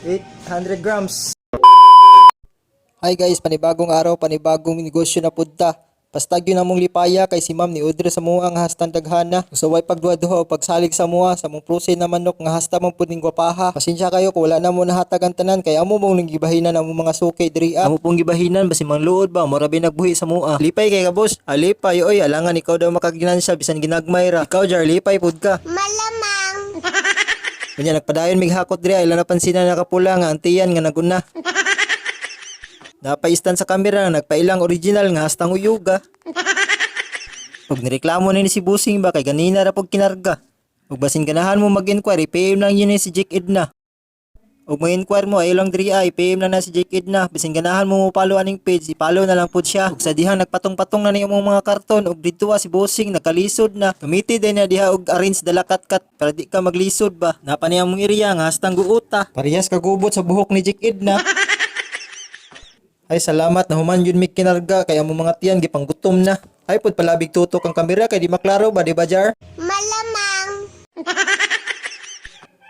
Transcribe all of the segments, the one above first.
800 grams. Hi guys, panibagong araw, panibagong negosyo na pudta. Pastag yun among lipaya kay si ma'am ni Audrey sa mua nga hastan daghana. Usaway pagduha-duha o pagsalig sa mua sa mong pruse na manok nga hasta man pud ning gwapaha. Pasensya kayo kung wala na mo nahatag ang tanan kay amo mong ning gibahinan ang among mga suki diri ah. Amo pong gibahinan basi mangluod ba mura bi nagbuhi sa mua. Lipay kay ka, boss. Alipay oy, alangan ikaw daw makaginansya bisan ginagmay ra. Ikaw jar, lipay pud ka. Malamang. Unya nagpadayon mig hakot diri, ila napansin na nakapula nga antiyan nga naguna. Napaistan sa kamera nagpailang original nga hastang uyuga. Pag nireklamo na ni si Busing ba kay ganina ra pog kinarga. Ug basin ganahan mo mag-inquire, PM lang yun ni si Jake Edna. Ug mo-inquire mo ay lang diri ay PM lang na si Jake Edna. Bisin ganahan mo mo-follow aning page, i-follow na lang pud siya. Ug sa dihang nagpatong-patong na ni imong mga karton ug didto si Busing nakalisod na. Gamiti din na diha og arrange dala kat-kat para di ka maglisod ba. Napa niya mong area nga hastang guota. Parehas kagubot sa buhok ni Jake Edna. Ay, salamat na human yun mig kinarga kay among mga tiyan gipanggutom na. Ay pod palabig tutok ang kamera kay di maklaro ba, di ba, Jar? Malamang.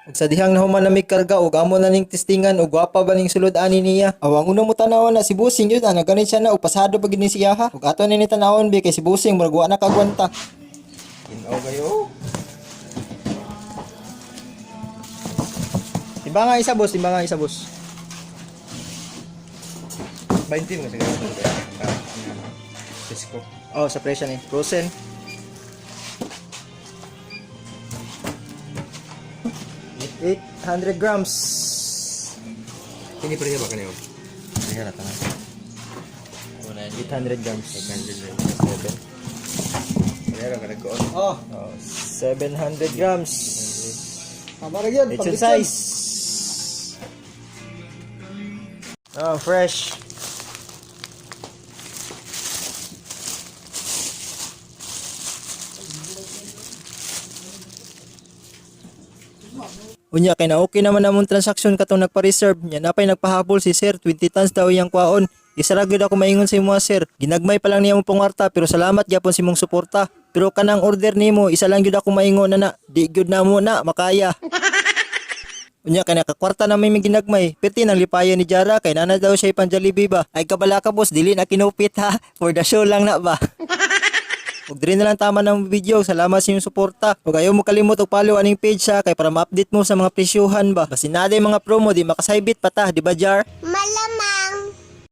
Ug sa dihang nahuman na mig karga ug amo na ning testingan ug gwapa ba ning sulod ani niya. Awang una mo tanawan na si Busing yun ana ganit siya na ug pasado pa gid ni siya ha. Ug ato ni ni tanawon bi kay si Busing murag wa na kagwanta. Ginaw kayo. Timba nga isa, boss, timba nga isa, boss. 20 mo siguro. Ah, Presko. Oh, sa presyo ni. Frozen. 800 grams. Kini pa rin ba kanyo? Ay na tama. 800 grams. 800. Pero ka nagkoon. Oh, 700 grams. Tama ra gyud. Lechon size. Oh, fresh. Unya kay na okay naman among transaksyon katong nagpa-reserve nya napay nagpahabol si sir, 20 tons daw iyang kwaon. Isa ra gyud ako maingon sa imo sir. Ginagmay pa lang niya mong pangwarta pero salamat gyapon sa imong suporta. Pero kanang order nimo isa lang gyud ako maingon na na di gyud na mo na makaya. Unya kay nakakwarta na may ginagmay. Pirti nang lipayan ni Jara kay nana daw siya pang Jollibee ba. Ay kabala ka, boss, dili na kinupit ha. For the show lang na ba. Ug diri na lang tama ng video. Salamat sa inyong suporta. Ug ayaw mo kalimot og follow aning page ha kay para ma-update mo sa mga presyuhan ba. Basin na mga promo di makasaybit pa ta, di ba, Jar? Malamang.